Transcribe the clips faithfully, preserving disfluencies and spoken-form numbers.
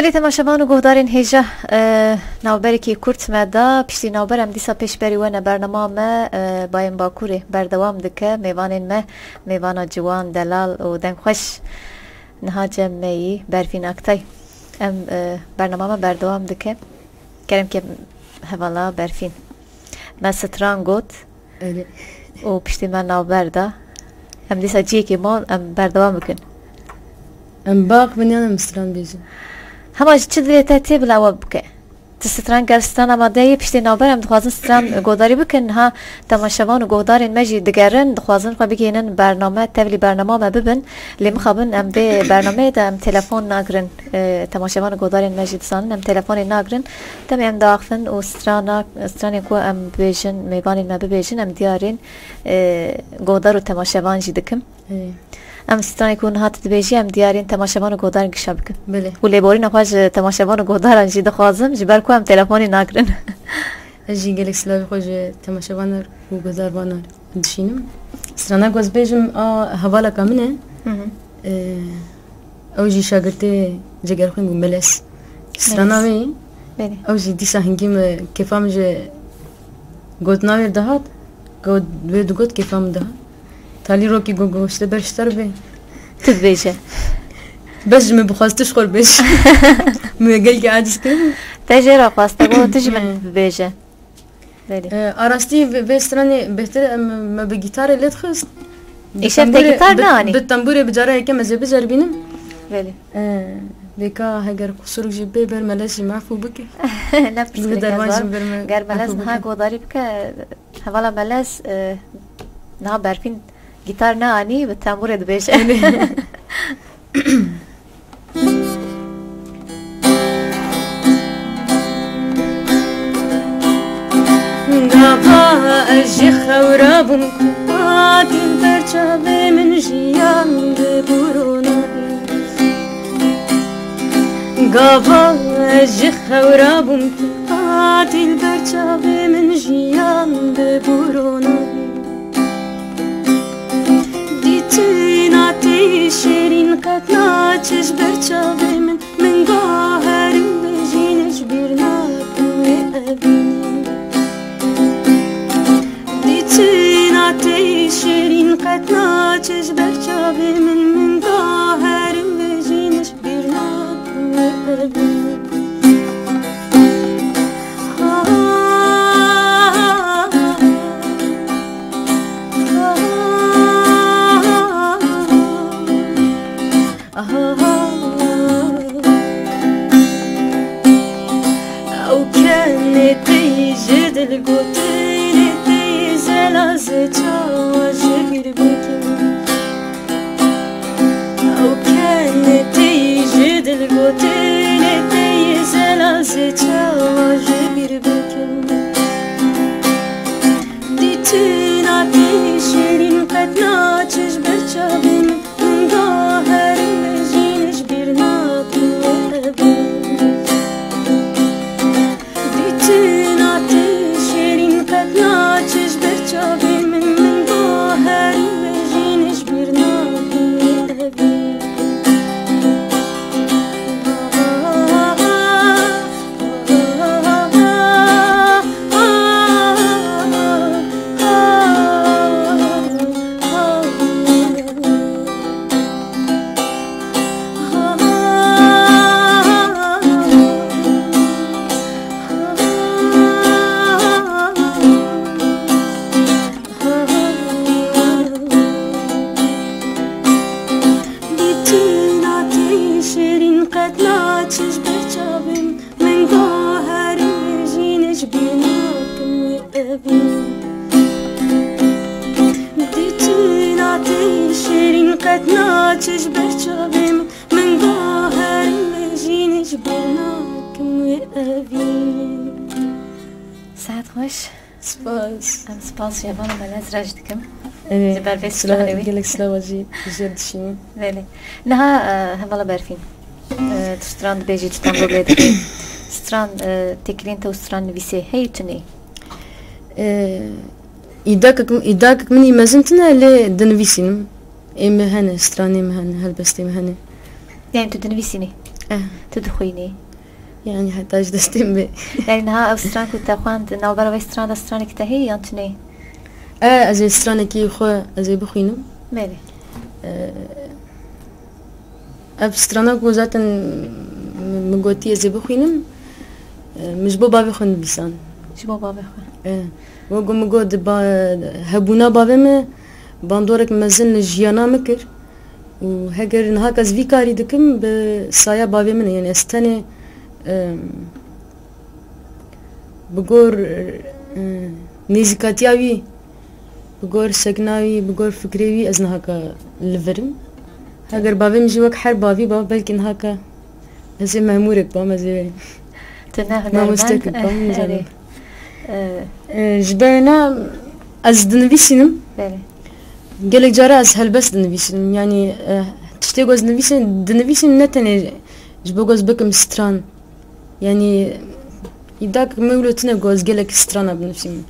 Lê temaşevan û guhdarên hêja, e, navberekî kurt me da. Piştî navber em dîsa pêşberî we ne bernama me, e, Bayên Bakurê berdewam dike. Mêvanên me, mêvana ciwan, delal û dengxweş niha cem me yî Berfîn Aktay. Em, e, bernama me berdewam dike. Kerem ke hevala Berfîn. Me stran got Erê. û piştî me navber da. Em dîsa ciyekê mal, em berdewam bikin. Em baxbin yan em stran bêjin? Hema ji çi dilê te tê bila we bike. Tu stran gel stran amade yê, piştê navber em dixwazin stran godarî bikin. Ha, temaşevan û godarên me jî digerin, dixwazin xwe bigihînin bername, tevlî bernama me bibin. Lê mixabin em vê bernameyê de em telefon nagirin. E, temaşevan û godarên me jî dizanin em telefonê nagirin. Demê em diaxivin û strana, stranên ku em bibêjin, mêvanên me bibêjin, em diyarên, e, godar û temaşevan jî dikim. Ê. Em stranê ku niha tu dibêjî, em diyarên temaşevan û godarên gişa bikin. Belê. Û lêborîna xwe ji temaşevan û godaran jî dixwazim, ji ber ku em telefonê nagirin. Ez jî gelek silavê xwe ji temaşevanan û godarvanan dişînim. Strana ku ez bêjim, a hevaleka min e. Hı hı. Ee, ew jî şagirtê Cegerxwîn bû, Melez. Strana Melez. wê, Belê. ew jî dîsa hingî min kêfa min ji gotina wê dihat, got, wê digot kêfa min dihat. Talî rokî got, got, işte ber ji te re bê. Tu bêje. Bes ji min bixwaz, tu ji xwe bêj. Min gelkî aciz kir. Te jê re xwest, te got, tu ji min bibêje. Belê. E, a rastî vê, vê stranê bêhtir em, me bi gîtarê lê dixist. Bi Îşev te tembûrê, gîtar bi, neanî? bi tembûrê bi cara yekem ez ê biceribînim. Belê. E, vêka heger qusûrek jî bê, ber Melez jî min efû bike. Ne pirsgirêk, Bi derman ez jî ber me Ger Melez efû niha bike. godarî bike, hevala Melez, e, niha Berfîn gîtar neanî, bi tembûrê dibêje. Belê. Gava ez ji xew rabûm ku hatî ber çavê min jiyan bi bûrûnayî. Gava ez ji xew rabûm ku hatî ber çavê min jiyan bi bûrûnayî. Dîtina te şêrîn qet naçe ji ber çavê min, min gaherim vejîne ji bîr nakim wê evînî. Dîtina te şêrîn qet naçe ji ber çavê min, min gaherim vejîne ji bîr nakim wê evînî. Ew kenê tey ji dil gotinê tey zela zê çawa ji bîr bikim. Ew kenê tey ji dil gotinê tey zela zê çawa ji bîr bikim. Dîtina te şêrîn qet naçe ji ber çavê min, min gaherim vejîne ji bîr nakim wê evînî. Dîtina te şêrîn qet naçe ji ber çavê min, min gaherim vejîne ji bîr nakim wê evînî. Dîtina te şêrîn qet naçe ji ber çavê min, min gaherim vejîne ji bîr nakim wê evînî. Dîtina te şêrîn qet naçe ji ber çavê min, min gaherim vejîne ji bîr nakim wê evînî. Saet xweş. Spas. Em spas ji hevala Melez re jî dikim. Erê, Ji ber vê silav, stranê wî. gelek silava jî jê dişînim. Belê. Niha, e, hevala Berfîn. E, tu stran dibêjî, tu tembûr lê dikî. Stran, e, têkiliyên te û stran nivîsê heye tu nê? E, îdakek, îdakek min î mezin tune lê dinivîsînim. Ê min hene, stranê min hene, helbestê min hene. Yani tu dinivîsînî? Tu dixwînî? Yani heta ji destê min bê. Yani niha ev stran ku te xwend, navbera vê stran de stranekî te heye yan tu neyê? E, ez ê stranekî xwe ez ê bixwînim. Belê. E, ev strana ku zaten min gotî ez ê bixwînim, e, min ji bo bavê xwe nivîsan. Ji bo bavê xwe. E, wek ku min got, ba, hebûna bavê min bandorek mezin li jiyana min kir. Û heger niha ez vî karî dikim, bi saya bavê min e. Yani ez tenê, em, bi gor, e, nêzîkatiya wî, bi gor sekna wî, bi gor fikrê wî ez niha li vir im. Heger bavê min jî wek her bavî ba, belkî niha ez ê memûrek bam, ez ê Tu ne mamostek hunermend. bam, nizanim. Erê. Ee, E, ji ber wê ne ez dinivîsînim. Belê. Gelek cara ez helbest dinivîsînim. Yani, e, tiştê ku ez dinivîsînim, dinivîsînim ne tenê ji bo ku ez bikim stran. Yani, îda ku min wilo tune ku ez gelek strana binivîsim.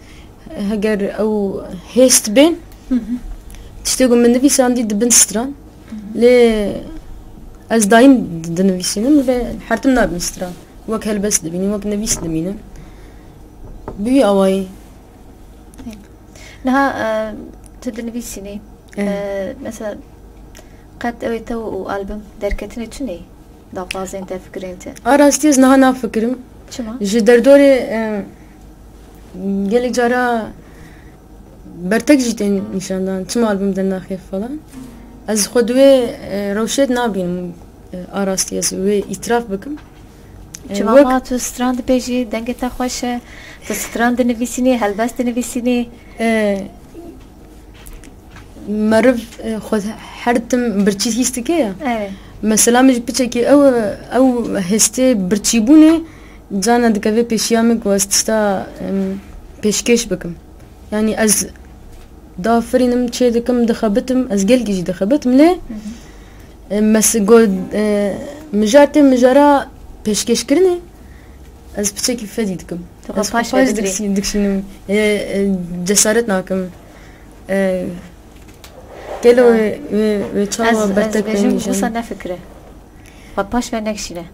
Heger ew hêst bên, Hı hı. tiştê ku min nivîsandî dibin stran. Lê ez dayîm dinivîsînim ve her tim nabin stran. Wek helbest dimînim, wek nivîs dimînim. Bi wî awayî. Niha e, tu dinivîsînî. Evet. E, mesela qet ew ê te û album derketinê çi neyî? Daxwazên te, fikirên te. A rastî ez niha nafikirim. Çima? Ji derdorê, e, gelek cara bertek jî tên nîşandan. Çima album dernaxê falan. Ez xwe di wê, e, rewşê de nabînim, e, a rastî ez wê îtiraf bikim. E, Çima wek- ma tu stran dibêjî, dengê te xweş e, tu stran dinivîsînî, helbest dinivîsînî. E, meriv, e, xwe her tim birçî hîs dike ya. Evet. Mesela min ji piçekî ew, ew hêstê birçîbûnê cana dikeve pêşiya min ku ez tişta, em, pêşkêş bikim. Yani ez dafirînim, çê dikim, dixebitim, ez gelkî jî dixebitim lê, e, mes-, go-, e, mijar tê mijara pêşkêşkirinê ez piçekî fedî dikim. Tu xwe Ez paş xwe paş vedikirî. dikişî-, dikişînim. E, e, cesaret nakim. E, gelo Ha. wê, wê, wê çawa Ez, ez bertek bêjim bênîşan. wisa nefikire. Xwe paş ve nekişîne.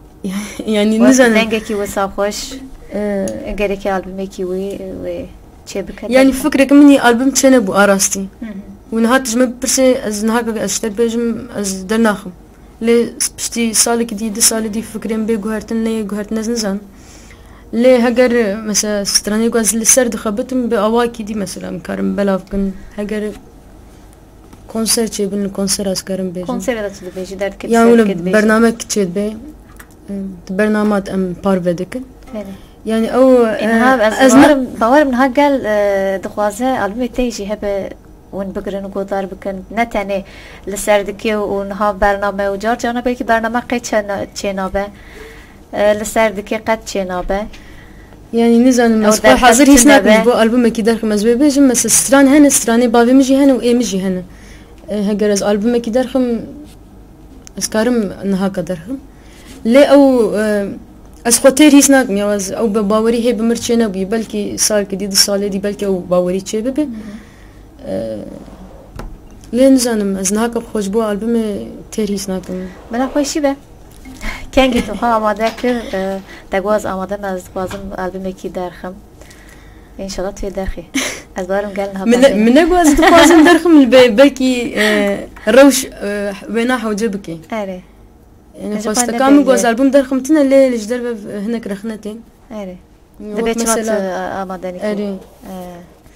Yani Wek nizanim. Dengekî wisa xweş, E, gerekê albumekî wî wê çê bike. Yani fikreke min î album çênebû a rastî. Hı hı. Û niha tu ji min bipirsê, ez niha ez ji te bêjim, ez dernaxim. Lê piştî salekî dî, du salê dî fikrên bê guhertin, neyê guhertin, ez nizanim. Lê heger, mesela, stranê ku ez li ser dixebitim, bi awakî dî, mesela, em karin belav bikin. Heger konser çêbin, li konser ez karim bêjim. Konserê de tu dibêjî, derdikê Yan ser wilo dikê dibêjî. bernamek çêdibe, e, di bernama de em parve dikin. Belê. Yani ew, Ê, niha e, ez ez ne- bawerim, bawerim niha gel, e, dixwaze albumê te jî hebe hûn bigirin û godar bikin. Ne tenê li ser dikê û niha bername û car carna belkî bername qey çêna-, çênabe. E, li ser dikê qet çênabe. Yani nizanim, Ew ez xwe derfet hazir hîs tune nakim be. ji bo albumekî derxim. Ez wê bêjim, mesela stran hene, stranê bavê min jî hene û ê min jî hene. E, heger ez albumekî derxim, ez karim nihaka derxim. Lê ew, e, ez xwe têr hîs nakim ya, ez ew bi bawerî hê bi mir çê nebûyî. Belkî salkî dî, du salê dî, belkî ew bawerî çê bibe. E, lê nizanim, ez nihaka xwe ji bo albumê têr hîs nakim. Bila xweşî be. Kengî tu xwe amade kir, e, te got ez amade me, ez dixwazim albumekî derxim. Înşallah tu yê derxî. Ez bawerim gel niha Min ne, berdê. Min negot ez dixwazim derxim, be-, belkî, e, rewş, e, wêna hewce bike. Erê. Yani Ez xwe xwesteka ne min got ez bêjî. Album derxim tine lê li ji derve hinek rexne tên. Erê. Wek Dibê çima tu mesela, amade nekî? Erê. E,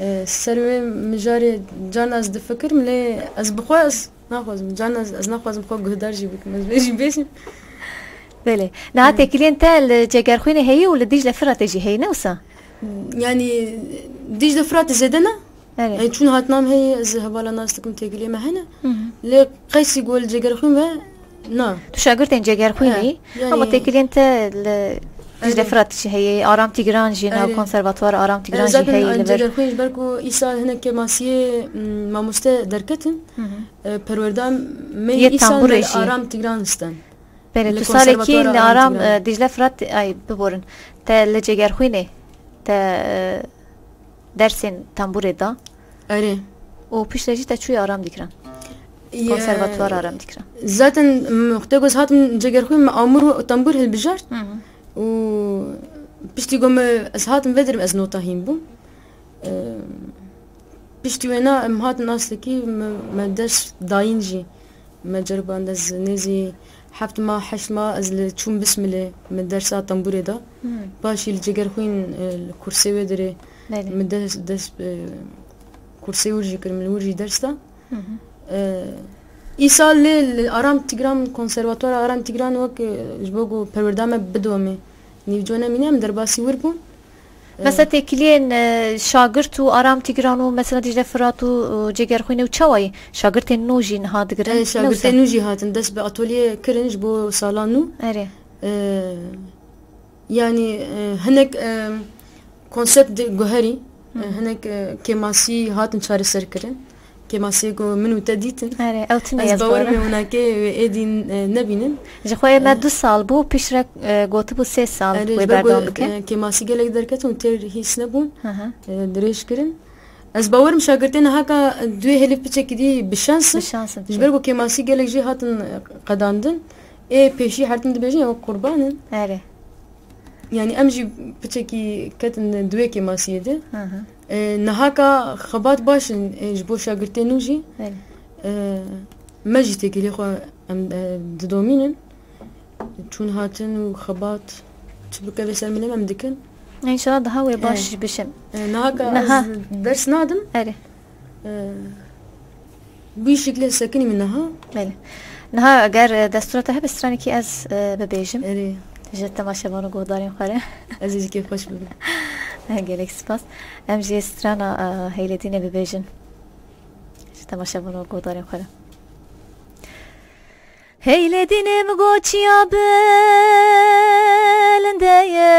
E, ser wê mijarê carna ez difikirim lê ez bi xwe ez naxwazim. Carna ez, ez naxwazim xwe guhdar jî bikim. Ez vê jî bêjim. Belê. Niha têkiliyên te li Cegerxwînê heye û li Dîcle Firatê jî heye, ne wisa? Yani Dîcle Firatê zêde ne? Evet. Yani çûn hatina min heye, ez hevala nas dikim, têkiliyê me hene. Hı hı. Lê qeysî ku li Cegerxwîn ve na. Tu şagirtên Cegerxwînê yî. Yani, Ama têkiliyên te li Dîcle Erê. Firatê jî heye. Aram Tîgran jî, nav Erê. konservatuara Aram Tîgran jî Zaten heye li vir. Cegerxwîn ji ber ku îsal hinek kêmasiyê, m, mamoste derketin. Hı hı. E, perwerda me Yê îsal tambûrê me li jî. Aram Tîgran stan. Belê, Li tu konservatuara salekî li Aram Aram, Tîgran. e, Dîcle Firat, ay, biborin. Te li Cegerxwînê, te, e, dersên tambûrê da. Erê. Û piştre jî te çûyî Aram Tîgran. Ye- Konservatuara Aram Tîgran. Zaten, m, wextê ku ez hatim Cegerxwîn, me amûr û tembûr hilbijart. Hı hı. Û piştî ku me, ez hatim vedirim, ez nota hîn bûm. E, piştî wêna em hatin astekî me, me ders dayîn jî. Me ceriband ez nêzî heft ma, heşt ma ez li çûm Bismilê, me dersa tembûrê da. Hı. Paşî li Cegerxwîn, e, li kursê wê dirê Belê. me ders, ders, e, kursê wir jî kirim, li wir jî ders da. Hı hı. E, îsal lê li Aram Tîgran, konservatuara Aram Tîgran wek, e, ji bo ku perwerda me bidome, nîvco nemîne, em derbasî wir bûn. E, Mesela têkiliyên, e, şagirt û Aram Tîgran û mesela Dicle Firat û, û Cegerxwînê û çawa yî? Şagirtên nû jî niha digirin? E, Ne şagirtên wisa? nû jî hatin, dest bi atolye kirin ji bo sala nû. Erê. E, Yanî, e, hinek, e, konsept guherî, e, Hı. hinek, e, kêmasî hatin çareser kirin. Kêmasiyê ku min û te dîtin. Erê, ew tune Ez ez bawer bawerim. me winakê wê êdî, e, nebînin. Ji xwe me E, du sal bû, piştre, e, gotibû sê sal Erê, wê ji ber ku, berdewam bike. e, kêmasî gelek derketin û têr hîs nebûn. Hı hı. E, dirêj kirin. Ez bawerim şagirtê niha ka duê hêlî piçekî dî bi şans in. Bi şans in, Ji ber ku kêmasî gelek jî hatin, e, qedandin. Ê pêşî her tim dibêjin ew qurban in. Erê. Yanî em jî piçekî ketin di wê kêmasiyê de. Hı hı. E, niha ka xebat baş in, e, ji bo şagirtê nû jî. Belê. E, me jî têkilî xwe em, e, didomînin. Çûn hatin û xebat çi bike vê ser milê me em dikin. Înşallah daha wê baş E, jî bişin. E, niha ka Niha. ez ders nadim. Erê. E, Bi wî şiklê sekinî min niha. Belê. Niha eger, e, destûra te hebe stranekî ez, e, bibêjim. Erê. Ji temaşevan û guhdarên xwe re. Ez ê ji kêfxweş bibim. Gelek spas. Em jî strana, e, Heyledînê bibêjin. Ji temaşevan û guhdarên xwe re. Hey lê dînê min got çiya bilinde ye,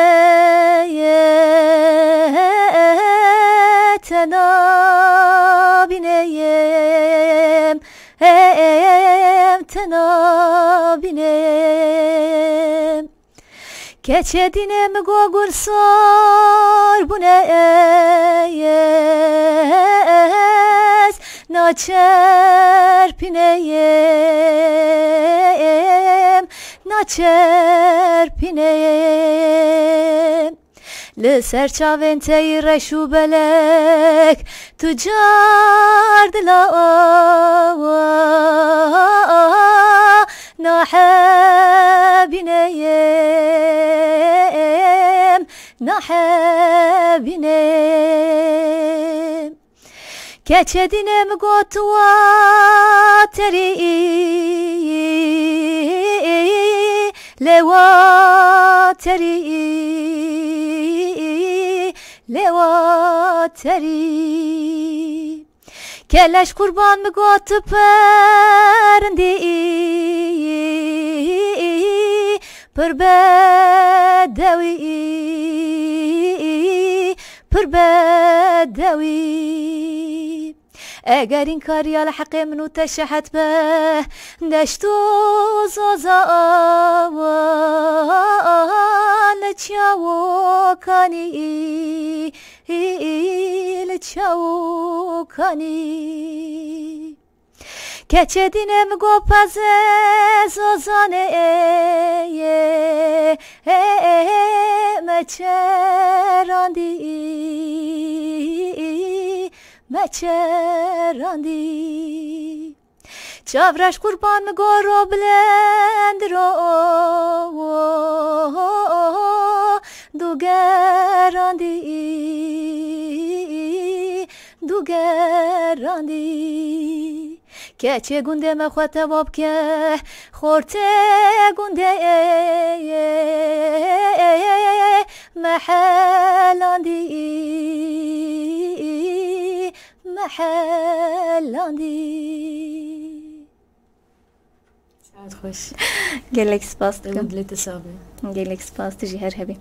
te nabîneyim, em te nabîneyim. Keçê dînê min got gulsor bûne ez naçerpîneyim, naçerpîneyim. Li ser çavên te yî reş û belek tu car dila nahebîneyim, nahebîneyim. Keçê dînê min got wa terî, lê wa terî, lê wa terî. Keleş qurban min got tu perindî, pir bedewî, pir bedewî. Eger înkariya li heqê min û te şehet be, deşt û zoza awa li çawokanî, li çawokanî. Keçê dînê min got pezê zozanê ye, me çerandî, me çerandî. Çavreş qurban min got ro bilend ro, du gerandî, du gerandî. Keçê gundê me xwe teva bike, xortê gundê me helandî, me helandî. Saet xweş. Gelek spas Ew dikim. Dilê te sax be. Gelek spas, tu jî her hebî.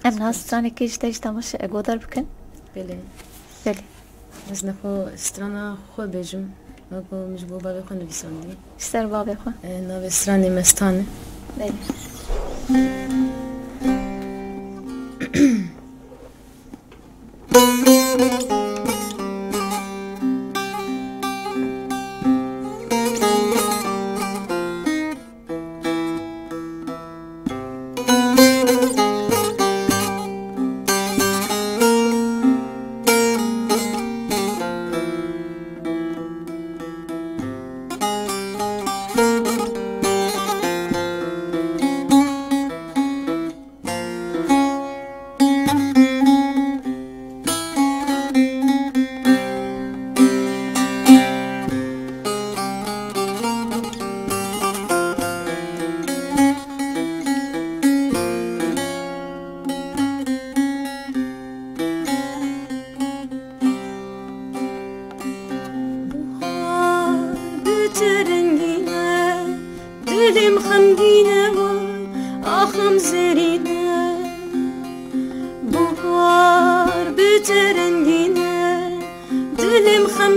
Em niha stranekê ji te jî temaşe, e, godar bikin. Belê. Belê. Ez nexwe strana xwe bêjim. Weko min ji bo bavê xwe nivîsandî. Ji ser bavê xwe. E, navê stranê Mestan e. Belê.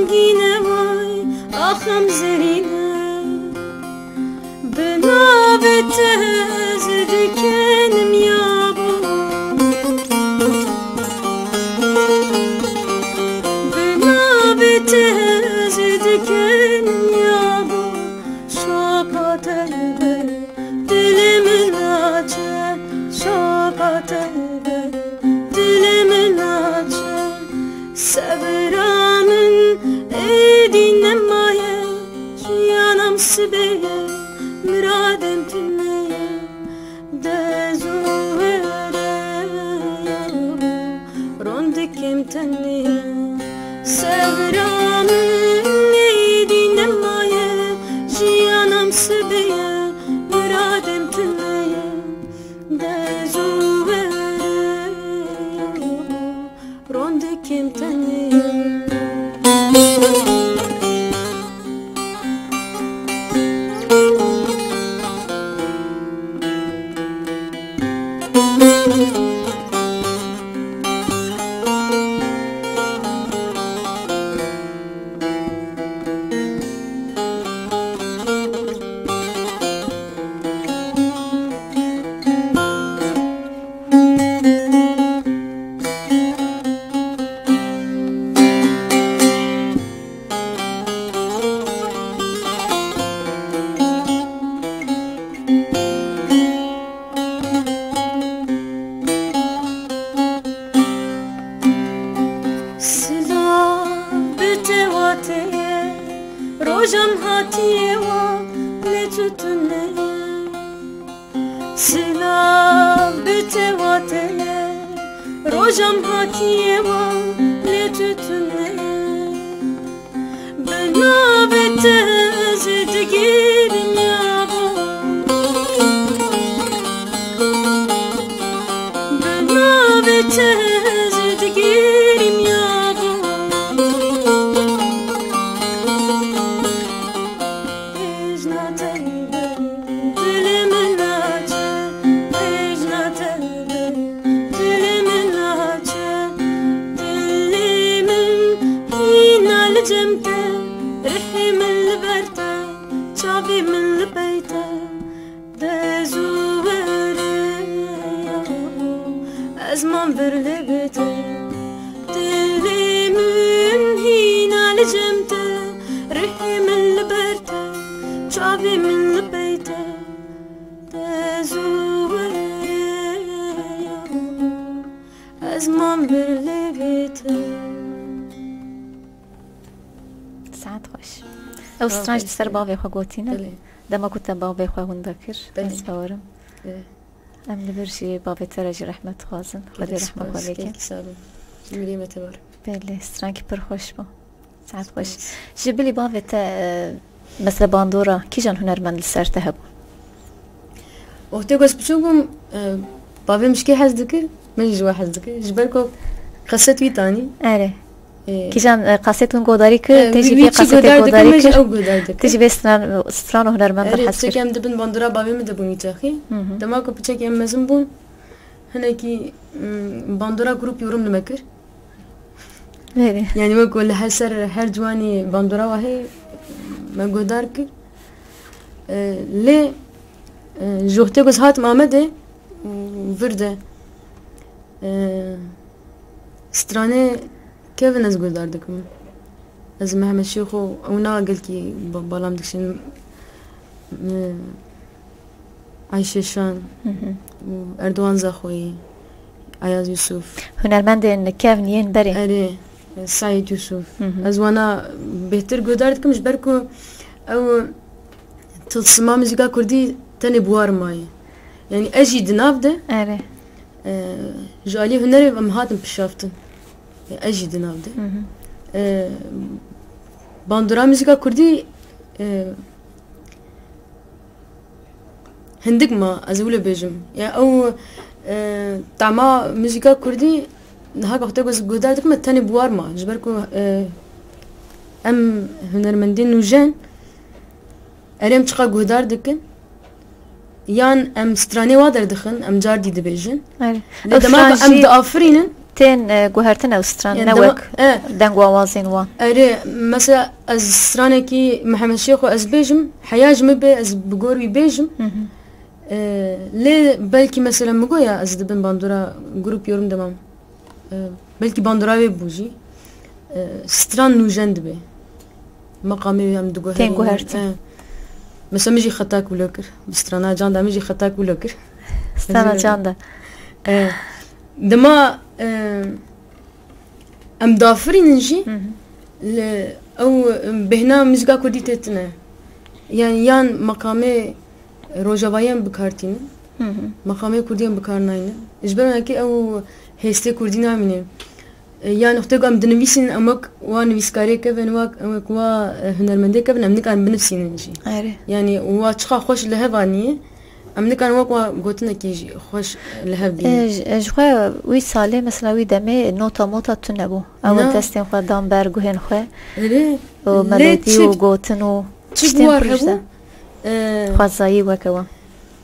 Gîne vay, axim zerîne. Bi navê te ez dikenim yabo. Bi navê te ez dikenim yabo. Şapa te be, dilê min naçe. Şapa te be, dilê min naçe. Sebra min êdî nemaye. Jiyanam sibê ye, miradem tune ye. De zû were ya bo, rondikim tenê. Sebra min êdî nemaye, jiyanam sibê ye, miradem tune ye. De zû were ya bo, rondikim tenê. Silav bi te wa te ye, rojam hatiye wa lê tu tune ye. Silav bi te wa te ye, rojam hatiye wa lê tu tune ye. Bi navê te ez digîrim ya bo. Bi navê te ez digîrim ya bo. Hêjna te be, dilê min naçe. Hêjna te be, dilê min naçe. Dilê min hîna li cem te, rihê min li ber te, çavê min li pey te. De zû were ya bo, ez mam vir lê bê te. Dilê min hîna li cem te, rihê min li ber te, çavê min li pey te. De zû were ya bo, ez mam vir lê bê te. Saet xweş. Ew stranj li ser bavê xwe gotîne. Belê. Dema ku te bavê xwe winda kir, Belê. Ez bawerim. Belê. Em li vir jî bavê te re jî rehmet dixwazin. Xwedê Gelek rehma xwe spas, lê ke. Gelek sağ olun. Mirê me te bar. Belê, strankî pir xweş bû. Saet xweş. Spas. Ji bilî bavê te, e, mesela bandora kîjan hunermend li ser te hebû? Wextê ku ez piçûk bûm, e, bavê min ji kê hez dikir, min jî ji we hez dikir. Ji ber ku qeset wî tanî. Erê. Ê, Kîjan, e, qasêt hûn godarî kir, e, tê jî wî, vê wî çi qasêtê godar dikir, godarî min jî kir. Ew godar dikir. Tê jî vê stran-, strano hunermend Erê, hez kir. Piçekî em dibin bandora bavê min dibûn wî çaxî. Hı hı. Dema ku piçekî em mezin bûn, hinekî, mm, bandora grup yorum li me kir. Belê. Yani wek ku li her ser her ciwanî bandora wahê me guhdar kir. E, lê, e, ji wextê ku ez hatim Amedê û vir de, e, stranê kevin ez guhdar dikim. Ez Mehmet Şêxo, ewna gelkî ba-, balam dikişin. E, Ayşe Şan Hı hı. û Erdoğan Zaxoyî, Ayaz Yusuf. Hunermendên kevn yên berê. Erê, Saîd Yusuf. Hı hı. Ez wana bêhtir guhdar dikim, ji ber ku ew tilsima muzîka kurdî tenê bi war maye. Yani ez jî di nav de, Erê. e, ji alî hunerê em hatin pişaftin. Ez jî di nav de. Hı hı. E, bandora muzîka kurdî, e, hindik ma, ez ê wilo bêjim. Ya ew, e, tama muzîka kurdî niha wextê ku ez guhdar dikim, tenê bi war ma. Ji ber ku, e, em hunermendên nûjen, erê em çiqa guhdar dikin, yan em stranê wa derdixin, em car dî dibêjin. Erê. Lê Ew dema ku em stranjî diafirînin, Tên, e, guhertin ew stran, yani ne dema, wek e, deng û awazên wan. Erê, mesela ez stranekî Mihemed Şêxo ez bêjim, heya ji min bê ez bi gor wî bêjim. Hı hı. E, lê belkî mesela min goya ez dibin bandora grup yorum demam. E, belkî bandora wê bû jî. E, stran nûjen dibe. Meqamê wê em diguherînin. Tên guhertin. E, mesela min jî xetak wilo kir. Bi strana can de min jî xetak wilo kir. Strana can de. E, dema, e, em dafirînin jî, hı hı, li ew bêhna muzîka kurdî tê tune. Yan, yan meqamê rojavayiyan bi kar tînin. Hı hı. Meqamê kurdî em bi kar naynin. Ji ber wekî ew hêstê kurdî namîne. E, yan wextê ku em dinivîsînin, em wek wa nivîskarê kevin, wek, em wek wa, e, hunermendê kevin, em nikarin binivîsînin jî. Erê. Yani wa çiqa xweş li hev aniye, em nikarin wek wa gotinekî jî xweş li hev bînin. E, ji, e, ji xwe wî salê, mesela wî demê nota mota tune bû. Ew destên xwe dan ber guhên xwe. Erê. Û lê melodî çi, û gotin û çi tiştên war pir hebû? E, xwezayî weke wan.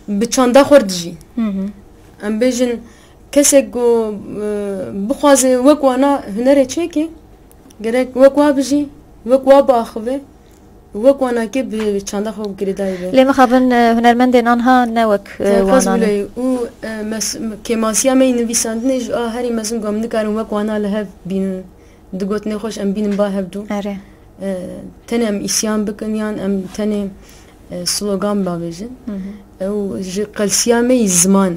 Bi çanda xwe re dijî. Hı hı. Em bêjin, kesek ku, e, bixwaze wek wana hunerê çêke, gerek wek wa bijî, wek wa biaxive, wek wana ke bi çanda xwe girêdayî be. Lê mixabin, e, hunermendên anha ne wek, e, wan an. Û, e, mes-, kêmasiya me yî nivîsandinê ji a herî mezin ku em nikarin wek wana li hev bînin. Di gotinê xwe jî em bînin ba hevdû. Erê. E, tenê em îsyan bikin yan em tenê, e, slogan bavêjin. Hı hı. Ew ji qelsiya me yî ziman e.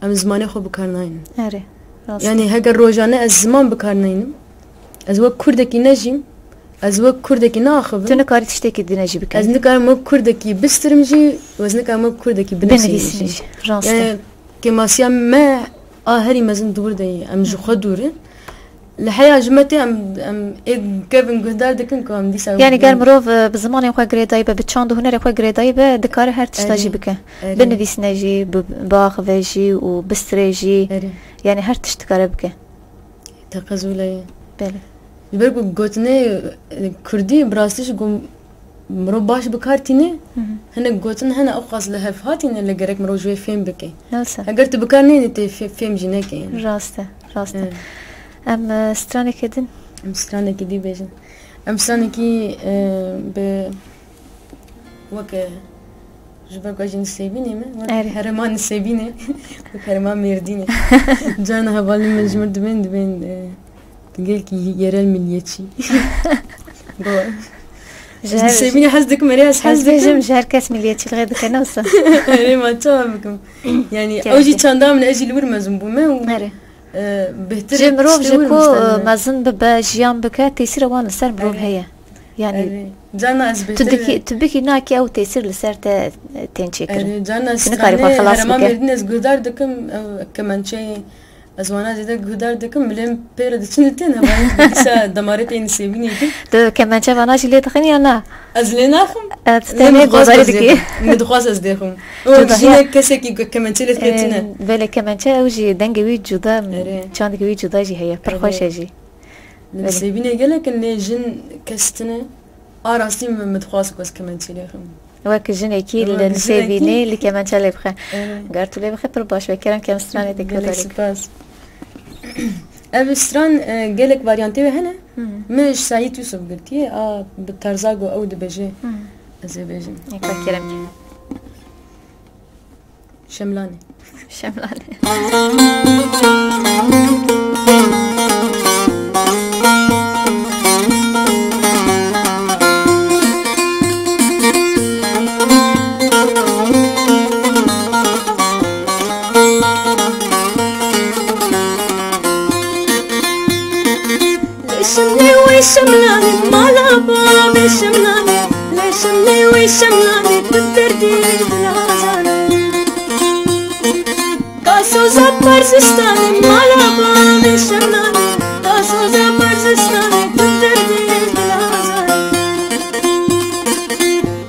Em zimanê xwe bi kar naynin. Erê, rast e. Yani heger rojane ez ziman bi kar naynim, ez wek kurdekî nejîm, ez wek kurdekî naaxivim. Tu nikarî tiştekî din jî bikî. Ez nikarim wek kurdekî bistirim jî û ez nikarim wek kurdekî binivîsim jî. Binivîsim jî, rast e. Yani kêmasiya me a herî mezin di wir de ye. Em ji xwe dûr in. Li heya ji me tê em, em ê kevin guhdar dikin ku em dîsa. Yani ger mirov, e, bi zimanê xwe girêdayî be, bi çand û hunerê xwe girêdayî be, dikare her tişta jî bike. Erê. Binivîsine jî, bi, biaxive jî û bistirê jî. Erê. Yani her tişt dikare bike. Teqez wile ye. Belê. Ji ber ku gotinê, e, kurdî bi rastî jî ku mirov baş bi kar tîne, hı hı, hinek gotin hene ew qas li hev hatî ne, lê gerek mirov ji wê fêm bike. Nasıl? Heger tu bi kar neyne tê fê-, fêm jî neke yani. Rast e, rast e. Evet. Em, e, stranekê din? Em stranekî dî bêjin. Em stranekî, e, bi weke ji ber ku ez jî Nisêbînê me, wek, erê, herêma Nisêbînê, wek herêma Mêrdînê. Carna hevalên min ji min dibên, dibên, e, gelkî yerel milliyetçî. Go. Ji her, Nisêbînê hez dikim, erê ez hez dikim. Ez bêjim, ji her kes milliyetçîlixê dike, ne wisa? Erê, ma çawa bikim? Yani, ew jî çanda min, ez jî li wir mezin bûme û, erê, e, bêhtir ji mirov tiştê ji wir ku, e, mezin bibe, jiyan bike, tesîra wan li ser mirov heye. Erê. Yani, erê, carna ez tu bêhtir bikî, tu bikî nakî ew tesîr li ser te, e, tên çêkirin. Erê, carna tu nikarî xwe stranê xelas herêma bike. Mêrdîn ez guhdar dikim, ew kemençeyê ez wana zêde guhdar dikim, milên pê re diçin li tên hevalên dîsa demarê tê Nisêbînê din. Tu kemençe vana jî lê dixin ya na? Ez lê naxim. E, tu tenê godarî dikî. Min dixwaz ez dêxim. Min dixwaz ez dêxim. Û jî ne kesekî ku kemençe lê dike tune. E, belê kemençe ew jî dengê wî cuda, erê, çandekî wî cuda jî heye. Pir xweş e jî. Li Nisêbînê gelek in lê jin kes tune. A rastî min, min dixwast ku ez kemençê lêxim. Wek jinekî li Nisêbînê, wek jinekî li kemençe lê bixe. Evet. Ger tu lê bixe pir baş be. Kerem kem stranê te guhdar bike. Gelek spas. Ev stran, e, gelek varyantê wê hene. Hı hı. Min ji Seîd Yusuf girtiye, a bi terza ku ew dibêje, hı hı, ez ê bêjim. Eka kerem. Şemlanê. Şemlanê. Lê şimlê wê şemlanê, mala bavê şemlanê. Lê şimlê wê şemlanê, tu derdê dilazanê. Ka soza Parzistanê, mala bavê şemlanê. Ka soza Parzistanê, tu derdê dilazanê.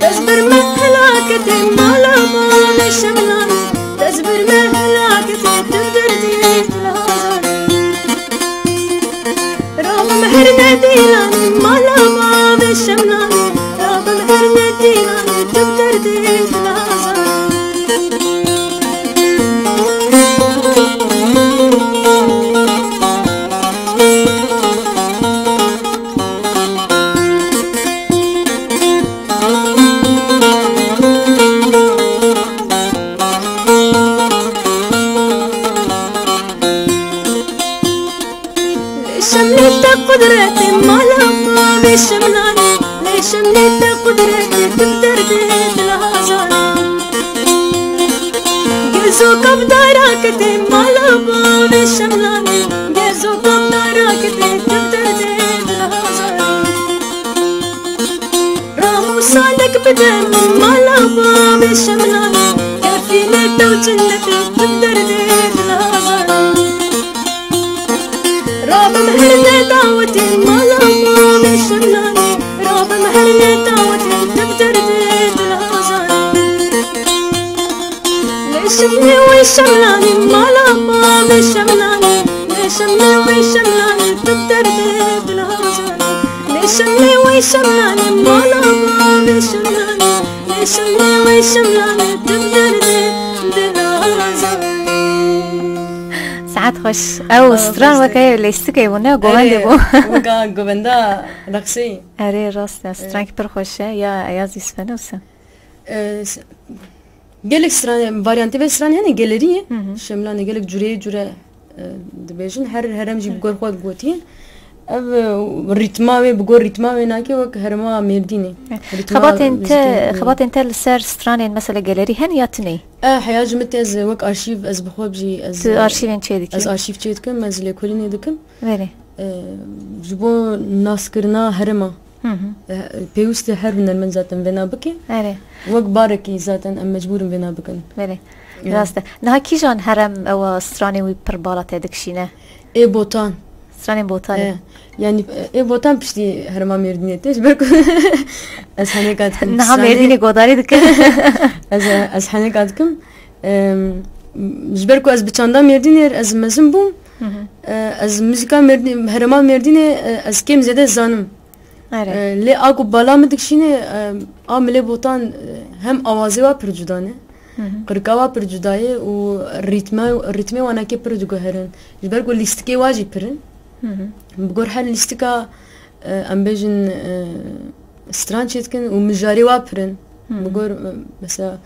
Ez bir me helaketê, mala bavê şemlanê. Ez bir me helaketê, tu derdê dilazanê. Rabim her ne dîlanî, mala bavê şemlanî. Rabim her ne dîlanî, tu derdê dilazanî. Şemlê te qudretê mala bavê Şemlanê, lê Şemlê te qudretê tu bi derdê dila hazanê. Gezo kapdara kitê mala bavê Şemlanê, gezo kapdara kitê tu bi derdê dila hazanê. Ramûsa lek bide min mala bavê Şemlanê, kefînê te û çindetê tu bi derdê dila hazanê. Rabim her ne dawetê mala bavê Şemlanê, rabim her ne dawetê tu bi derdê dila hazanê. Lê Şemlê wey Şemlanê mala bavê Şemlanê, lê Şemlê wey Şemlanê tu bi derdê dila hazanê. Lê Şemlê wey Şemlanê mala bavê Şemlanê, lê Şemlê wey Şemlanê tu bi derdê dila hazanê. Saet xweş. Ew stran weke lêstikê bû, ne govendê bû. Weka govenda rexsê. Erê, rast e. Strankî pir xweş e. Ya Eyaz Yusufenûs e. E, s-, gelek stranê, varyantê vê stranê hene, gelerî ye. Hı hı. Şemlanê gelek cureyê cure, e, dibêjin. Her herem jî bi gor xwe gotiye. Ev, e, rîtma wê, bi gor rîtma wê nake wek herema Mêrdînê. Evet. Rîtma Xebatên te, muzîkê, xebatên te li ser stranên mesela gelerî hene ya tune? E, heya ji min tê ez wek arşîv, ez bi xwe jî, ez, Tu arşîvên çê dikî? Ez arşîv çê dikim, ez lêkolînê dikim. Belê. E, ji bo naskirina herêma, Hı hı. e, pêwîst e her hunermend zaten vêna bike. Erê. Wek barekî zaten em mecbûr in vêna bikin. Belê. Ya. Rast e. Niha kîjan herem ewa stranê wî pir bala te dikişîne? Ê Botan. Stranên Botanê. E, yanî, e, Ê Botan piştî herêma Mêrdînê tê. Ji ber ku ez henêka dikim. Niha stranê Mêrdînê godarî dikim. Ez, ez henêka dikim. Em, ji ber ku ez bi çanda Mêrdînê re ez mezin bûm, Hı hı. e, ez muzîka Mêrdî-, herêma Mêrdînê, e, ez kêm zêde zanim. Erê. E, lê a ku bala min dikişîne, e, a milê Botan, e, hem awazê wa pir cuda ne, Hı hı. qirika wa pir cuda ye û rîtme, rîtmê wan eke pir diguherin. Ji ber ku lîstikê wa jî pir in. Hı hı. Bi gor her lîstika, e, em bêjin, e, stran çêdikin û mijarê wa pir in. Hı hı. Bi gor, e, mesela,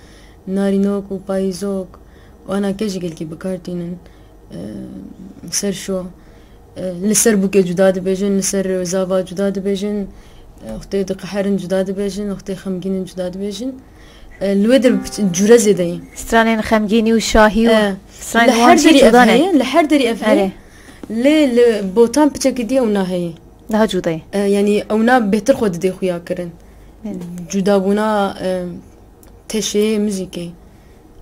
Narînok û Payîzok, wana ke jî gelkî bi kar tînin, e, ser şo, e, li ser bûkê cuda dibêjin, li ser zava cuda dibêjin, e, wextê diqeherin cuda dibêjin, wextê xemgîn in cuda dibêjin. E, li wê der bi cure zêde ye. Stranên xemgînî û şahî û E, stranên li wan her jî derî ev cuda ne. Heye, li her derî ev heye. Erê. Lê li Botan piçekî dî ewna heye. Daha cuda ye. E, yanî ewna bêhtir xwe didê xuya kirin. Belê. Cudabûna, e, teşeyê muzîkê.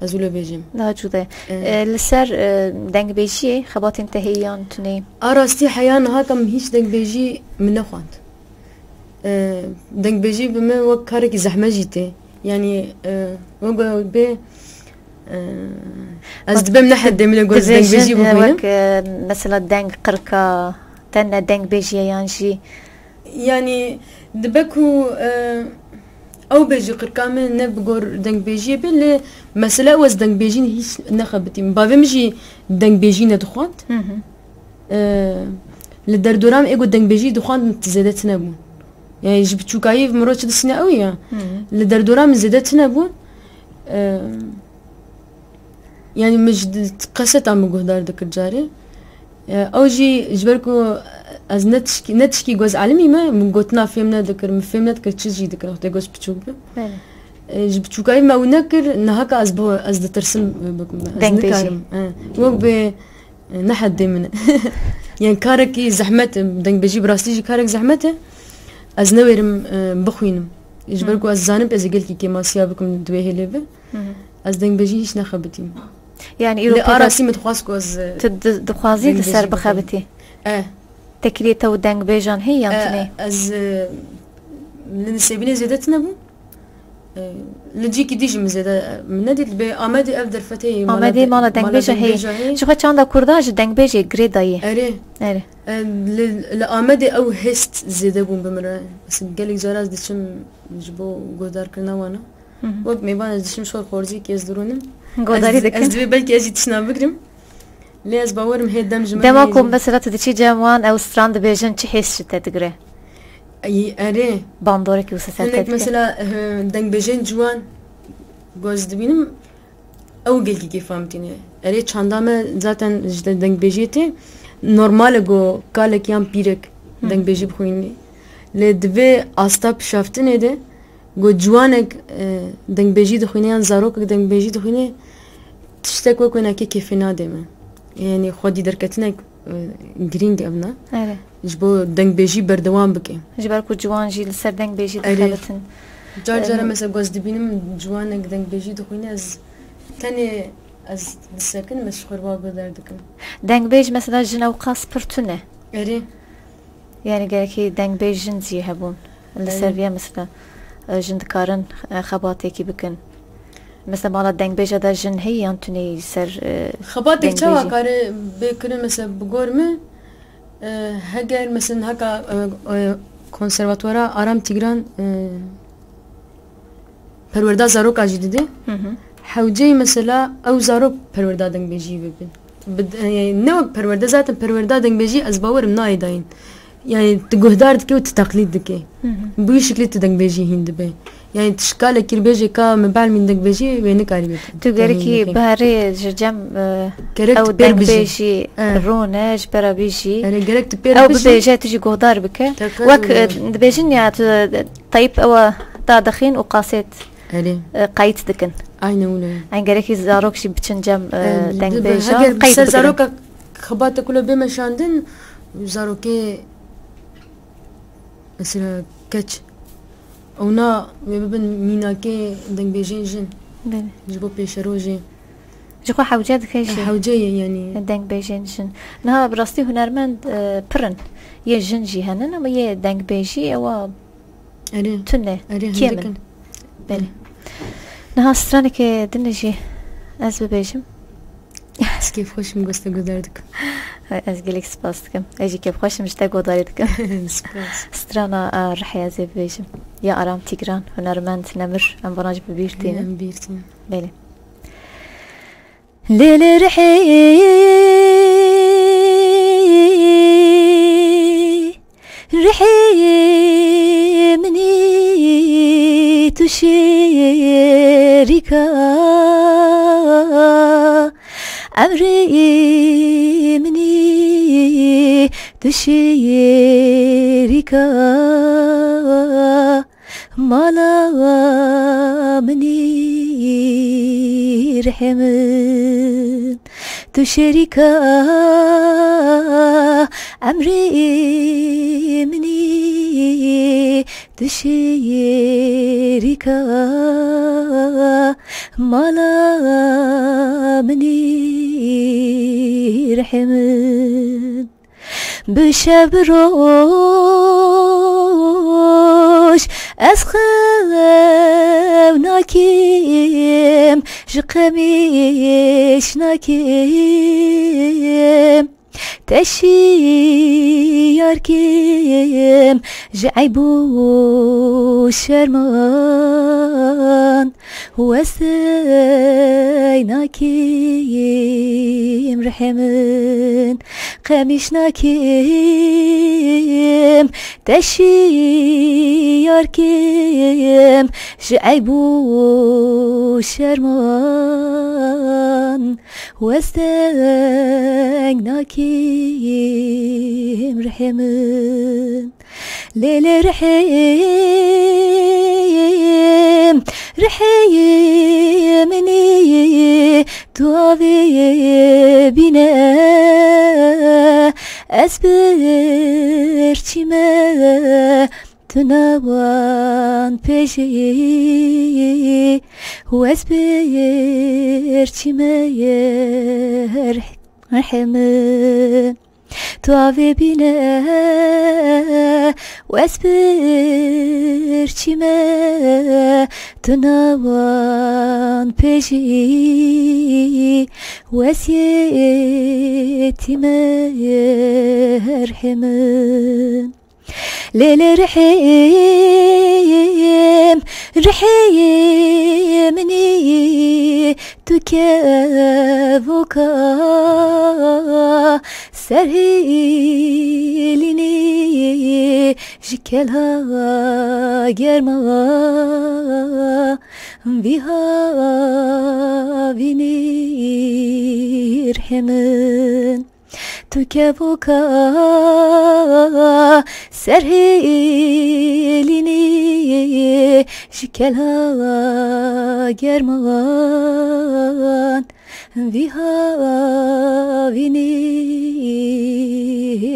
Ez wilo bêjim. Daha cuda ye. E. E, li ser, e, dengbêjiyê xebatên te heye yan tune? A rastî heya niha ka min hîç dengbêjî min nexwend. E, dengbêjî bi min wek karekî zehmet jî tê. Yanî, e, wek bê, e, ez dibêm ne heddê min ê got ji dengbêjî bixwînim. Wek, e, mesela deng qirka, te ne dengbêjî ye yan jî Yanî dibe ku, e, ew bêjî qirka min ne bi gor dengbêjiyê be, lê mesele ew ez dengbêjî hîç nexebitîm. Bavê min jî dengbêjî nedixwend. Hı hı. E, li derdora min ê ku dengbêjî dixwend zêde tune bûn. Yani ji biçûkayî mirov çi disîne ew ya. Hı hı. Li derdora min zêde tune bûn. E, Yani min ji di-, qeseta min guhdar dikir carê. E, ew jî ji ber ku ez ne tişkî, ne tişkî goz elimî me, min gotina fêm nedikir, min fêm nedikir çi jî dikir, wextê goz piçûk bim. Belê. E, ji biçûkayî me ew nekir, niha ka ez bi, ez ditirsim bikim. Ez Dengbêjî. Nikarim. E, wek bê, e, ne heddê min e. Yani karekî zehmet e, dengbêjî bi rastî jî karek zehmet e. Ez newêrim, e, bixwînim. Ji ber Hı. ku ez zanim ez ê gelkî kêmasiya bikim di wê hêlê ve. Hı hı. Ez dengbêjî hîç nexebitîm. Yani îro Lê pê de arasî min dixwast ku ez, e, tu di-, dixwazî li dengbêjî ser bikim. Bixebitî? E. Tekiliyê te û dengbêjan heye yan E, tune? Ez, e, li Nisêbînê zêde tune bûm. E, li cîkî dî jî min zêde, e, min nedît. Li bê Amedê ev derfet heye, mala Amedê de-, mala mala dengbêja heye. Dengbêja heye. Ji xwe çanda kurda ji dengbêjê girê dayê. Erê. Erê. E, li, li Amedê ew hêst zêde bûn bi min re. Ez gelek cara ez diçim ji bo guhdarkirina wana. Hı hı. Wek mêvan ez diçim şor xorzî kê ez dirûnim. Godarî Ez, dikim. Ez divê belkî ez jî tişna bigrim. Lê ez bawerim hê dem ji min Dema heye ku jî. Mesela tu diçî cem wan ew stran dibêjin çi hês ji te digire? Ay, erê. Bandorekî wisa ser te Hinek dike? Mesela, eh, dengbêjên ciwan ku ez dibînim, ew gelkî kêfa min tîne. Erê çanda me zaten ji de-, dengbêjiyê tê. Normal e ku kalek yan pîrek dengbêjî bixwînî. Lê di vê asta pişaftinê de ku ciwanek, e, dengbêjî dixwîne yan zarokek dengbêjî dixwîne, tiştek wek wênakê kêfê nade me. Yanî xwedî derketinek, e, girîng ev ne. Erê. Ji bo dengbêjî berdewam bike. Ji ber ku ciwan jî li ser dengbêjî Erê. dixebitin. Car car Em, mesela ku ez dibînim ciwanek dengbêjî dixwîne, ez tenê ez disekinim, ez ji xwe re wa guhdar dikim. Dengbêj mesela jin ew qas pir tune. Erê. Yani gerekî dengbêj jin jî hebûn. Li Erê. ser vê mesela, e, jin dikarin, e, xebatekî bikin. Mesela mala dengbêja de jin heye yan tune yî ser, e, Xebatek çawa dengbêjî? kare bê kirin mesela bi gor min, e, heger mesela heka, e, e, konservatuara Aram Tîgran, e, perwerda zaroka jî dide. Hı hı. Hewceyî mesela ew zarok perwerda dengbêjiyê bibin. Bi, e, ne wek perwerde, zaten perwerda dengbêjiyê ez bawerim nayê dayîn. Yani tu guhdar dike û tu teqlîd dike. Hı hı. Bi wî şiklî tu dengbêjiyê hîn dibe. Yani tu şikale kir bêje ka me belmîn dengbêjiyê wê nikarî bê. Tu gerekî biherê ji cem, e, Gerek ew tu pêr bijî. dengbêjî E. rûne ji bera wî jî. Yani gerek tu pêr Ew bijî. bibêje tu jî guhdar bike. Teqez Wek, e, û dibêjin ya tu, e, teyp ewa dadixîn û kasêt, Erê. e, qeyt dikin. Aynen öyle. Eyn gerekî zarok jî biçin cem, e, E, dengbêja, dibe, heger qeyt ser bikirin. zaroka xebate kule bê meşandin, zarokê mesela keç. Ewna wê bibin mînakê dengbêjên jin. Belê. Ji bo pêşerojê. Ji xwe hewce dike E, jî. hewce ye yani. Dengbêjên jin. Niha bi rastî hunermend, e, pir in. Yê jin jî henin ama yê dengbêjî ewa Erê. tune, Erê, kêm hindik in. in. Belê. Niha straneke din jî ez bibêjim. Ez kêfxweş im, goste guhdar dikim. Hay, ez gelek spas dikim. Ez jî kêfxweş im, ji te guhdarî dikim. Spas. Strana, a, Rihê ez ê bibêjim. Ya Aram Tîgran, hunermend, nemir, em vana jî bi bîr tînin. Em bîr tînin. Belê. Lê lê Rihê, Rihê minî tu şêrîka emrê minî tu şêrîka mala minî Rihê min. Tu şerîka emrê min î, tu şerîka mala min î, Rihê min. Bi şev bi roj ez xew nakim, ji qemîş nakim. Te şiyar kim ji eyb û şerman. Westey nakim, Rihê min, qemîş nakim, te şiyar kim ji eyb û şerman. Westey nakim, Rihê min. Lê lê Rihê, Rihê min î, tu avê bîne, ez birçî me, tu newan pêjî, û ez birçî me, Rihê min. Tu avê bîne, û ez birçî me, tu newan pêjî, û ez yetî me, Rihê min. Lê lê Rihê, Rihê min î, tu kevoka serhêlînî, ji kela germa vî havînî, Rihê min. Tu kevoka serhêlînî ji kela german vî havînî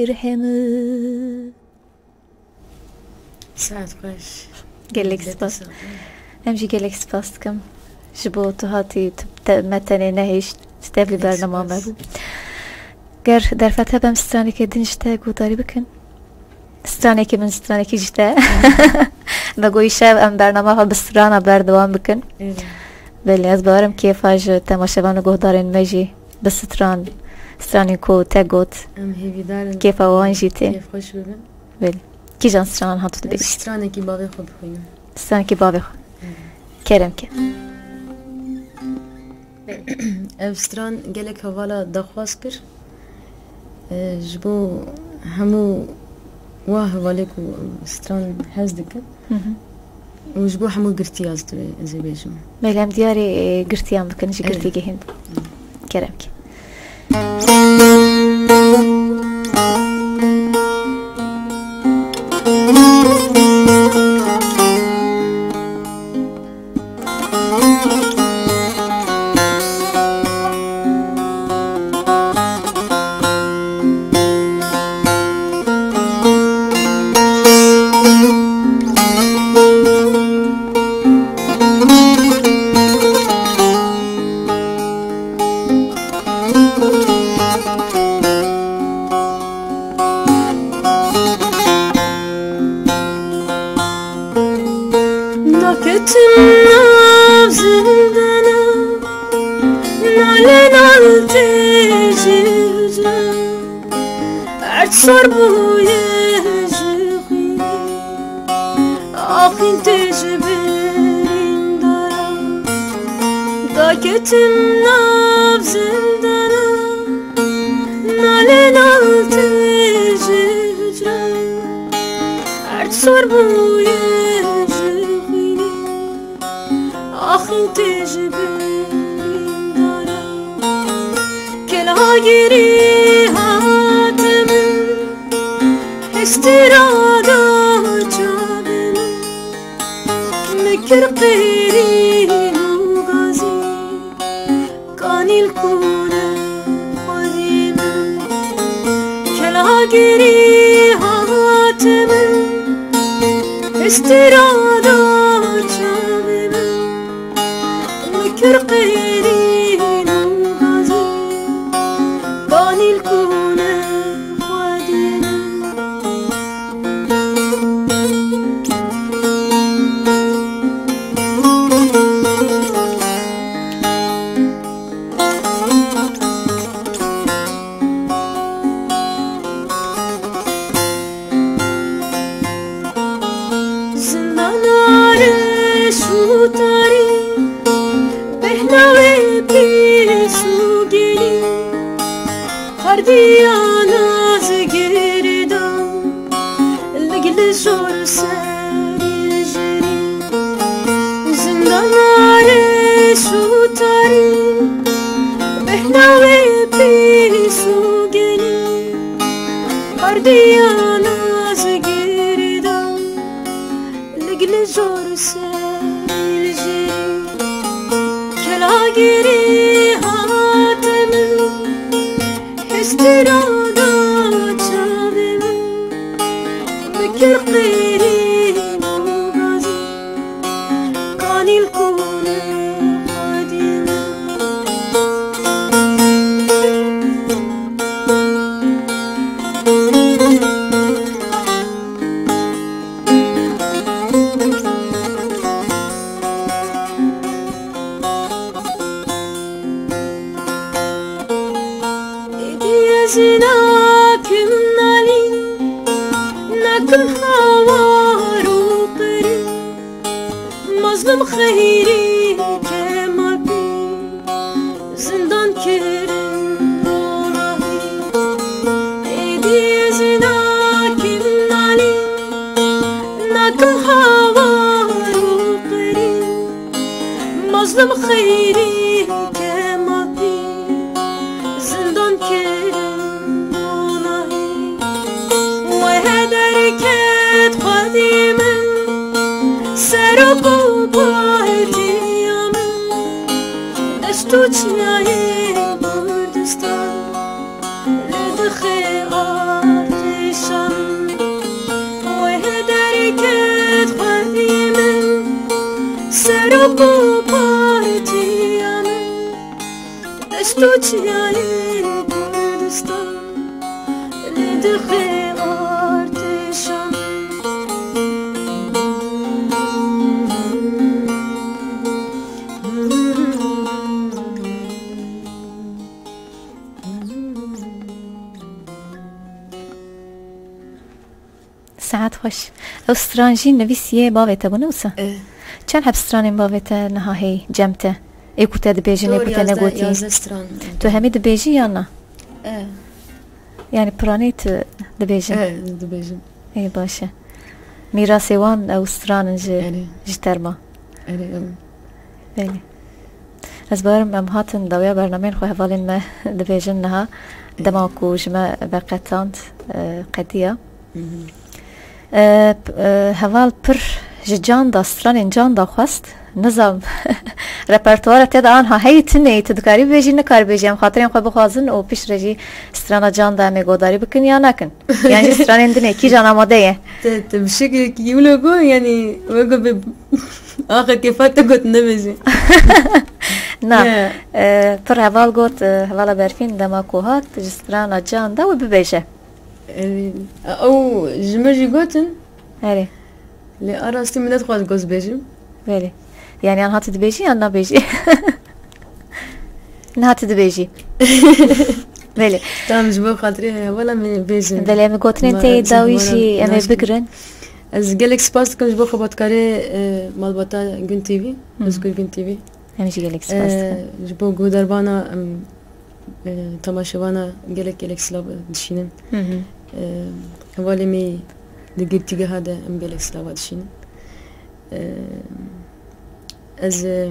rihê min. Saet xweş. Gelek spas. Em jî gelek spas dikim. Ji bo tu hatî, tu te, me tenê nehişt, ji tevlî bernama me bû. Ger derfet hebe em straneke din ji te guhdarî bikin. Stranekî min, stranekî ji te. Me got îşev em bernama xwe bi strana berdewam bikin. Evet. Belê, ez bawerim kêfa ji temaşevan û guhdarên me jî bi stran, stranên ku te got. Em hêvîdar in. Kêfa wan jî tê. Kêfxweş bibin. Belê. Kîjan stranan hat tu dibêjî? Stranekî bavê xwe bixwînim. Stranekî bavê xwe. Evet. Kerem ke. Ev stran gelek hevala daxwaz kir. E, ji bo hemû wa hevalê ku stran hez dikin. Hı hı. Û ji bo hemû girtiya ez divê, ez ê bêjim. Belê, em diyarê, e, girtiyan bikin, ji girtî gehîn. Kerem ke. Naketim nav zindana, nale nal tê ji hicra. Erd sor bûye ji xwînê, axîn tê ji birîndara. Daketim nav zindana, nale nal tê ji hicra. Erd sor bûye ji xwînê, axîn tê ji birîndara. Kelagirî hate min, hestira da çavê min. Min kir qêrîn û gazî, kanî li kûne xwedî min. Kelagirî hate min, hestira da çavê min. Min kir qêrîn û gazî, kanî li kûne xwedî min. Zindana reş û tarî, bêhna wê pîs û gelî. Xwerdiyana zigirda, li gil jor ser jinî. Zindana reş û tarî, bêhna wê pîs û gelî. Xwerdiyana zigirda, li gil jor ser jinî. Kelagirî hate min, hestira da çavê min. Min kir qêrîn û gazî, kanî li kûne xwedî min. Êdî ez nakim nalî, nakim hawar û qirî. Mazlum Xeyrî Kemal Pîr, zindan kirin ronahî. Êdî ez nakim nalî, nakim hawar û qirî. Mazlum Xeyrî Kemal Pîr, zindan kirin Ku partiya min deşt û çiyayên Kurdistan li dixê artêşan. Saet xweş. Ew stran jî nivîsiyê bavê te bû, ne wisa? Eh. Çend heb stranên bavê te niha hey cem te? Ê ku te dibêjin, ê ku te negotî? Yazdeh stran. Tu hemî dibêjî ya na? Eh. Yani piranî tu dibêjin? Eh, dibêjim. Ê, baş e. Mîrasê wan ew stran in ji, erê, ji terma. Erê, ew. Belê. Ez bawerim em hatin dawiya bernameyên xwe hevalên me dibêjin niha. Dema ku ji me veqetand, e, qediya. Mhm. E, p-, e, heval pir ji can da, stranên can da xwest. Nizam, repertuara te de anha heyî tune ye, tu dikarî bibêjî, nikarî bêjî. Em xatirên xwe bixwazin û piştre jî strana can da em ê godarî bikin ya nakin? Yan jî stranên din ê, kîjan amade ye? Te, te bi şeklekî wilo got, yanî we got bi axa kêfa te got nebêjî. Na, ne, e, pir heval got, e, hevala Berfîn dema ku hat, ji strana can da wê bibêje. E, ew ji min jî gotin. Erê. Lê a rastî min nedixwaz goz bêjim. Belê. Yani yan hatî dibêjî yan nabêjî? Niha tu dibêjî. Belê. Tamam, ji bo xatirê hevala min bêjin. Belê, em gotinên te yê dawî jî em ê bigirin. Ez gelek spas dikim ji bo xebatkarê, e, malbata Gün T V, Hı. Özgür Gün T V. Em jî gelek spas dikin. E, ji bo guhdarvana em, e, temaşevana gelek gelek silav dişînin. Hı hı. E, hevalê me di girtîgeha de em gelek silava dişînin. E, ez, e,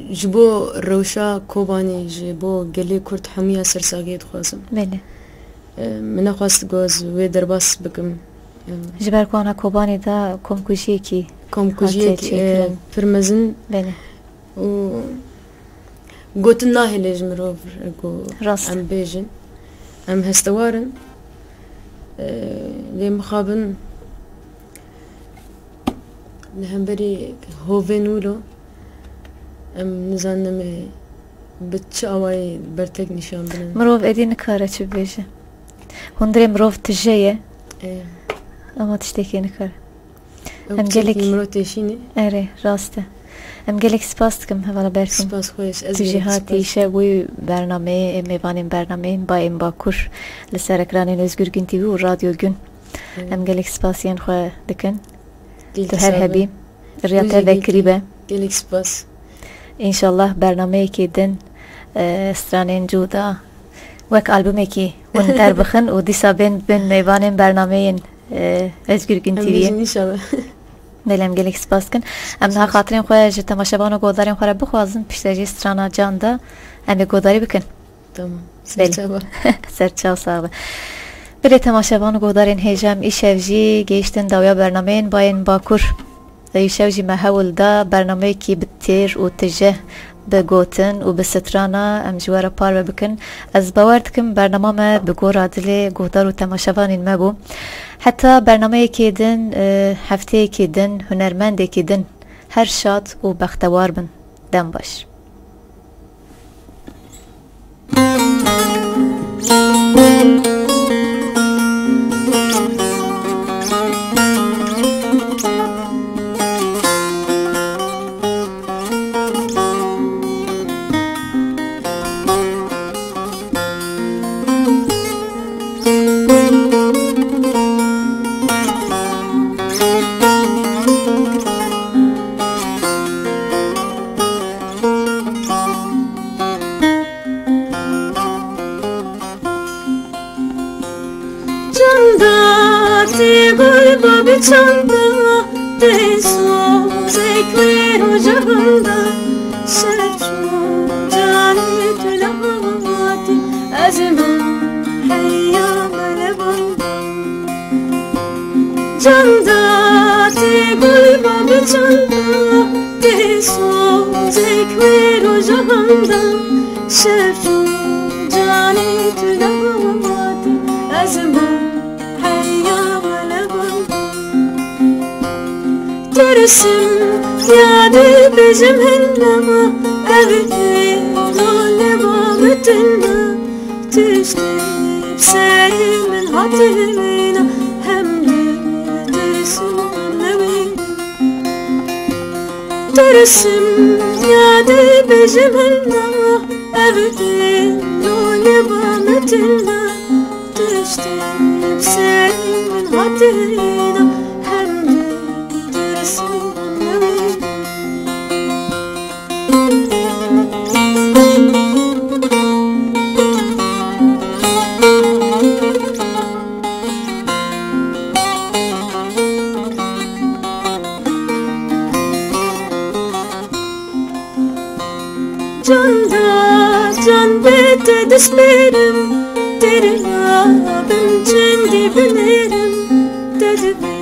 ji bo rewşa Kobanê, ji bo gelê Kurd hemûya sersaxiyê dixwazim. Belê. E, min nexwest goz wê derbas bikim. E, ji ber ku ana Kobanê de komkujiyekî, komkujiyekî, hatiye çêkirin, e, pir mezin. Belê. Û gotin nahêle ji mirov ku, rast, em bêjin. Em hestewar in. E, lê mixabin li hemberî hovên wilo em nizanin em ê bi çi awayî bertek nîşan bidin. Mirov êdî nikare çi bibêje. Hundirê mirov tije ye. Ê. Ama tiştekê nikare. Ew em gelek, çekî mirov têşînê. Erê, rast e. Em gelek spas dikim hevala Berfîn. Spas xweş. Ez tu jî hatî îşev bûyî bernameyê, ê mêvanên bernameyên Bayên Bakur li ser ekranên Özgür Gün T V û Radyo Gün. Erê. Em gelek spasiyên xwe dikin. Tu her hebî. Riya te vekirî be. Gelek spas. Înşallah bernameyekê din, e, stranên cuda wek albumekî hûn derbixin û dîsa bên bin mêvanên bernameyên, e, Özgür Gün T V'yê. Em bêjin înşallah. Belê, em gelek spas dikin. Em niha xatirên xwe ji temaşevan û guhdarên xwe re bixwazin, piştre jî strana can de em ê guhdarî bikin. Tamam. Belê. Serçava. Serçav sax be. Belê temaşevan û guhdarên hêja, em îşev jî gehiştin dawiya bernameyên Bayên Bakur. Îşev jî me hewl da bernameyekî bi têr û tije, bi gotin û bi strana em ji we re parve bikin. Ez bawer dikim bernama me bi gora dilê guhdar û temaşevanên me bû. Heta bernameyekê din, e, hefteyekê din, hunermendekê din her şad û bextewar bin. Dem baş. Çanda tê gul ba bi çanda tê sozek wê roja handa şer çû canê tu lawatî ez min heya melevan. Çanda tê gul ba bi çanda tê sozek wê roja handa şer çû canê tu lawatî ez min heya melevan. Dersim ya dibêjim hinna, ev dîna leba min tune. Tiştê bi serê min hatî wîna, hem dê dersim newîna. Dersim ya dibêjim hinna, ev dîna leba min tune. Tiştê bi serê min hatî wîna, hem dê dersim newîna. Can da can bê te dispêrim, têrê nabim çendî binêrim, te dibê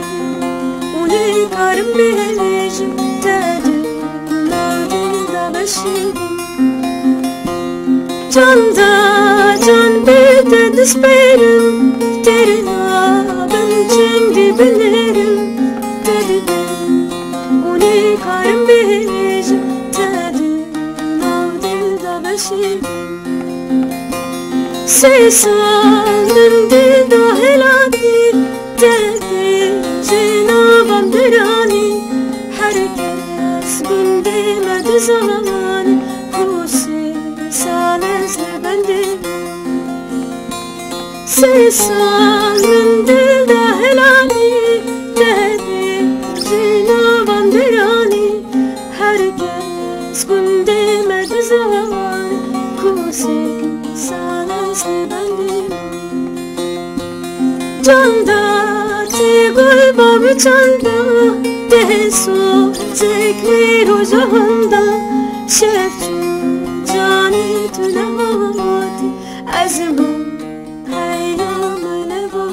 û nikarim bêjim, te di nav dil de beşî bûm. Can da can bê te dispêrim, têrê nabim çendî binêrim, te dibê û nikarim bêjim, te di nav dil de beşî bûm. Sê sal min dil da helatî, te dê ji nava min deranî, her kes gundê me dizanî, ku sê sal ez li bendê. Sê sal min dil da helanî, te dê ji nava min deranî, her kes gundê me dizanî, ku sê sal ez li bendê. Can da tê gul ba min çanda, dehê sozek lê roja handa, şev çû canê tu nehatî, ez bûm heyra min neva.